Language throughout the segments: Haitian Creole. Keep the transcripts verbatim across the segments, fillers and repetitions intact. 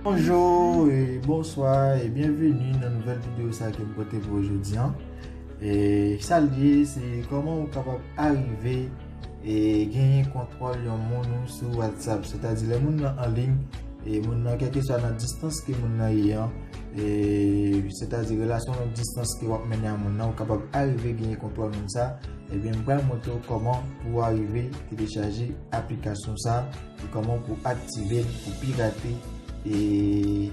Bonjou e bonswa e byenveni nan nouvèl videyo sa ke m pote pou ou jodi an. E sa l ye, se kòman ou kapab arive e genyen kontwòl yon moun ou sou WhatsApp. Sètadi lè moun nan an liy, e moun nan kèlkeswa nan distans ke moun nan ye an, e sètadi relasyon long distans ke w ap mennen a moun nan, ou kapab arive genyen kontwòl moun sa. Ebyen, m pral montre w kòman pou w arive telechaje aplikasyon sa. E kòman pou aktive l, pou pirate e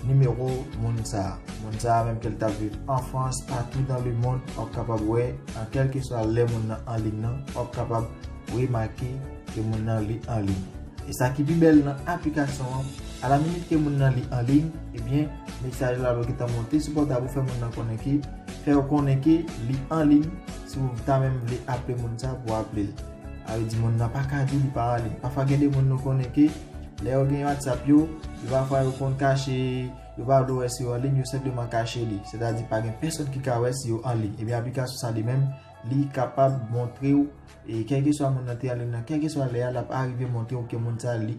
nimewo moun sa a. Moun sa a, menm ke l t ap viv an Frans, patou dan lemond, w ap kapab wè, an kèlkeswa lè moun nan an liy nan, w ap kapab remake ke moun nan li an liy. E sa ki pi bèl nan aplikasyon an, alaminit ke moun nan li an liy, ebyen, mesaj la ap gentan monte sou pòtab ou, fè moun nan konnen ke, fè yo konnen ke li an liy, si w ta menm vle aple moun sa pou w aple l. Sa vle di moun nan pa ka di li pa an liy. Pafwa gen de moun nou konnen ke lè yo gen WhatsApp yo, yo pafwa yo konn kache, yo pa vle wè si yo an liy, yo senpleman kache li. Sètadi pa gen pèsonn ki ka wè si yo an liy. Ebyen aplikasyon sa li menm, li kapab montre w, e kèlkeswa moun nan te an liy nan, kèlkeswa lè a, l ap arive montre w ke moun sa li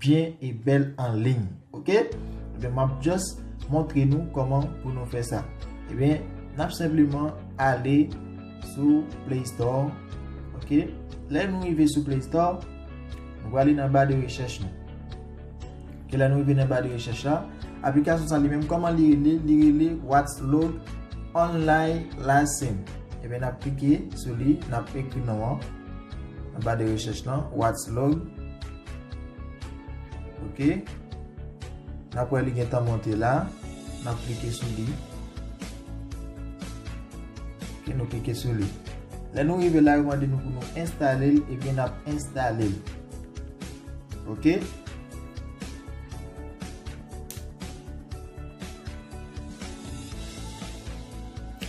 byen e bèl an liy. Oke? Ebyen, m ap just montre nou kòman pou nou fè sa. Ebyen, n ap senpleman ale sou Play Store. Oke? Lè nou rive sou Play Store, nou prale nan ba de rechèch nou. Oke, lè nou rive nan ba de rechèch la, aplikasyon sa li menm, kòman li rele? Li rele Watslog Online License. Ebyen, n ap klike sou li, n ap ekri non an nan ba de rechèch lan, Watslog. Oke. N ap wè li gentan monte la. N ap klike sou li. Oke, nou klike sou li. Lè nou rive la, yo mande nou pou nou enstale l, ebyen n ap enstale l. Oke.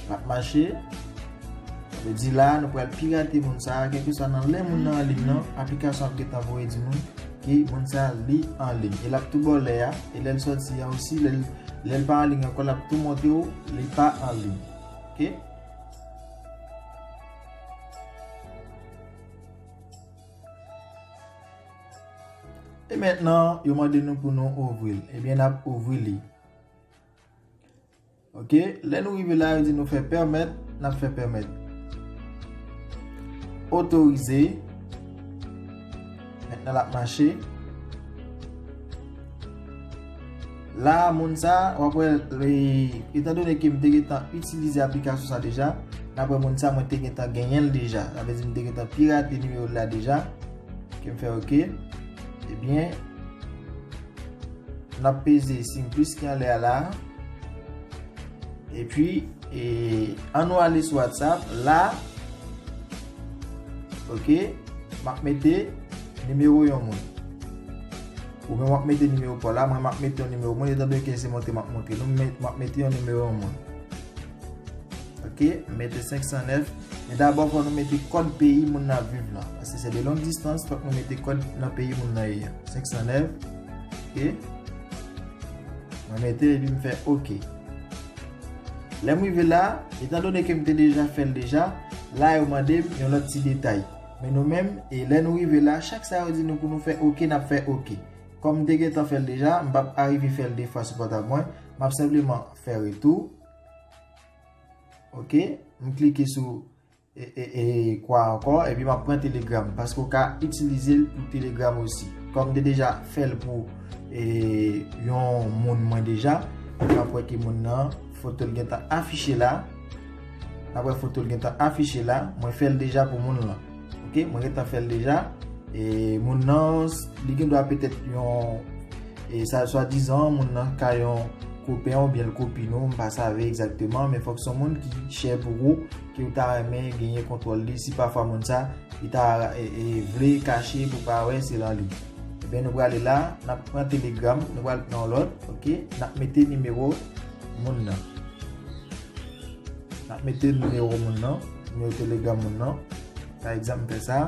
L ap mache. Sa vle di la, nou pral pirate moun sa a, kèlkeswa nan lè moun nan an liy nan, aplikasyon ap gentan voye di nou ke moun sa a li an liy. E l ap tou ba w lè a, e lè l sòti a osi, lè l, lè l pa an liy ankò, l ap tou montre w li pa an liy. Oke? E mentnan, yo mande nou pou nou ouvri l. Ebyen, n ap ouvri li. Oke, lè nou rive la, yo di nou fè pèmèt, n ap fè pèmèt. Otorize. Mentnan, l ap mache. La, moun sa, w ap wè, e, etandone ke m te gentan itilize aplikasyon sa deja, n ap wè moun sa, mwen te gentan genyen l deja. Sa vle di m te gentan pirate nimewo l la deja. Ke m fè oke. Ebyen, n ap peze siy plis ki anlè a la. Epi, e, ann nou ale sou WhatsApp. La, oke, m ap mete nimewo yon moun. Oubyen w ap mete nimewo pa w la, mwen m ap mete yon nimewo moun, etandone ke se montre m ap montre nou, men m ap mete yon nimewo yon moun. Oke, m mete senk san nèf. Men dabò, fò nou mete kòd peyi moun nan ap viv lan. Paske se de long distance, fòk nou mete kòd nan peyi moun nan ye a. Senk san nèf. Oke. Mwen mete epi m fè oke. Lè m rive la, etandone ke m te deja fè l deja, la yo mande m yon lòt ti detay. Men nou menm, e lè nou rive la, chak sa yo di nou pou nou fè oke, n ap fè oke. Kòm m te gentan fè l deja, m p ap arive fè l de fwa sou pòtab mwen. M ap senpleman fè retou. Oke, m klike sou e, e, e, kwa ankò, epi m ap pran Telegram, paske w ka itilize l pou Telegram osi. Kòm m te deja fè l pou, e, yon moun mwen deja, m ap wè ke moun nan, foto l gentan afiche la. N ap wè foto l gentan afiche la, mwen fè l deja pou moun lan. Oke, mwen gentan fè l deja. E moun nan, li gen dwa petèt yon, e sa, swadizan, moun nan ka yon kopen oubyen l kopin ou, m pa save egzakteman, men fòk se yon moun ki chè pou ou, ke w ta renmen genyen kontwòl li, si pafwa moun sa, li ta, e, e, vle kache pou pa wè se lan li. Ebyen, nou prale la, n ap pran Telegram, nou pral pran yon lòt, oke? N ap mete nimewo moun nan. N ap mete nimewo moun nan, nimewo Telegram moun nan. Pa egzanp, m fè sa.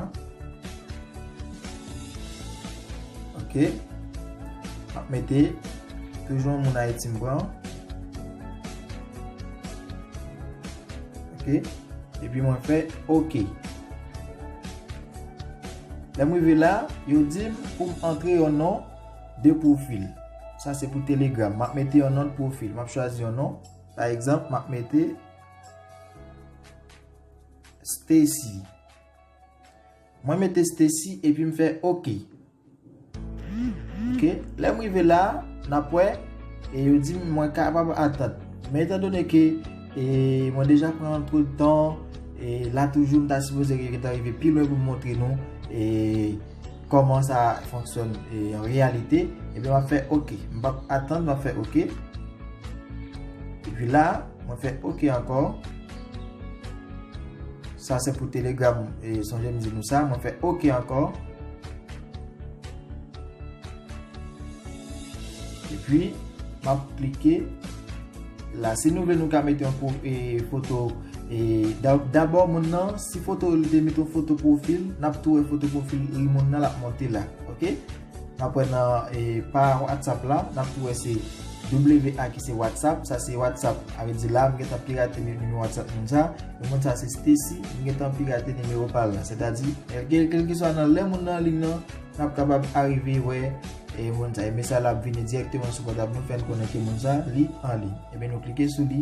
Oke. M ap mete toujou yon moun Ayiti m pran. Oke. Epi mwen fè oke. Lè m rive la, yo di m pou m antre yon non de pwofil. Sa se pou Telegram. M ap mete yon non de pwofil. M ap chwazi yon non. Pa egzanp, m ap mete Stacy. Mwen mete Stacy epi m fè OK. Ok, lè m rive la, n ap wè, e yo di m mwen kapab atann. Men etandone ke e, mwen deja pran twòp tan, e la toujou m ta sipoze gentan rive pi lwen pou m montre nou e, kòman sa fonksyone e, an reyalite, ebyen m ap fè OK. M p ap atann, m ap fè OK. Epi la, mwen fè OK ankò. Sa se pou Telegram, e, sonje m di nou sa, mwen fè OK ankò. Epi, m ap klike la. Si nou vle, nou ka mete yon po- e, foto. E, da- dabò, moun nan, si foto, li te mete yon foto pwofil, n ap tou wè foto pwofil moun nan l ap monte la. Ok? N ap wè nan e, pa WhatsApp la, n ap tou wè se W A ki se WhatsApp. Sa se WhatsApp. Sa vle di la, m gentan pirate ni- nimewo WhatsApp moun sa. Men moun sa se Stacy, m gentan pirate nimewo pa l la. Sètadi, kèl- kèlkeswa nan lè moun nan an liy nan, n ap kapab arive wè e, moun sa. E mesaj la ap vini dirèkteman sou pòtab nou, fè n konnen ke moun sa, li an liy. Ebyen, nou klike sou li.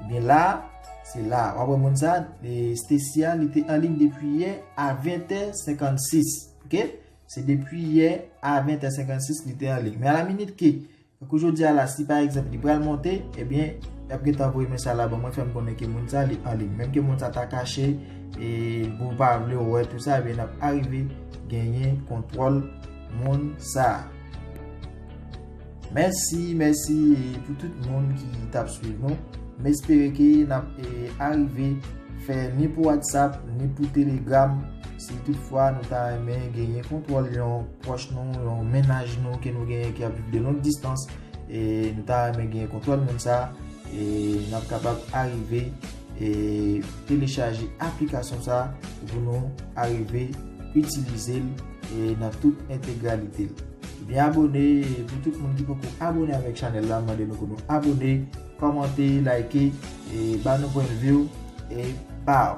Ebyen, la, se la. W ap wè moun sa, e, Stacy a, li te an liy depi yè a ventè senkannsis. Ok? Se depi yè a ventè senkannsis li te an liy. Men a la minit ke, tankou jodi a la, si pa egzanp li pral monte, ebyen, y ap gentan voye mesaj la ban mwen, fè m konnen ke moun sa li an liy. Menm ke moun sa ta kache, e pou w pa vle wè tou sa, ebyen, n ap arive genyen kontwòl moun sa. Mèsi, mèsi pou tout moun ki t ap swiv nou. M espere ke n ap e, arive fè ni pou WhatsApp, ni pou Telegram. Si toutfwa nou ta renmen genyen kontwòl yon pwòch nou, yon mennaj nou ke nou genyen ki ap viv de long distans, e nou ta renmen genyen kontwòl moun sa, e n ap kapab arive e telechaje aplikasyon sa pou nou arive itilize l e nan tout entegralite l. Ebyen, abone, pou tout moun ki poko abone avèk chanèl la, m mande nou pou nou abone, kòmante, like, e ba nou pwennvi w, e baw.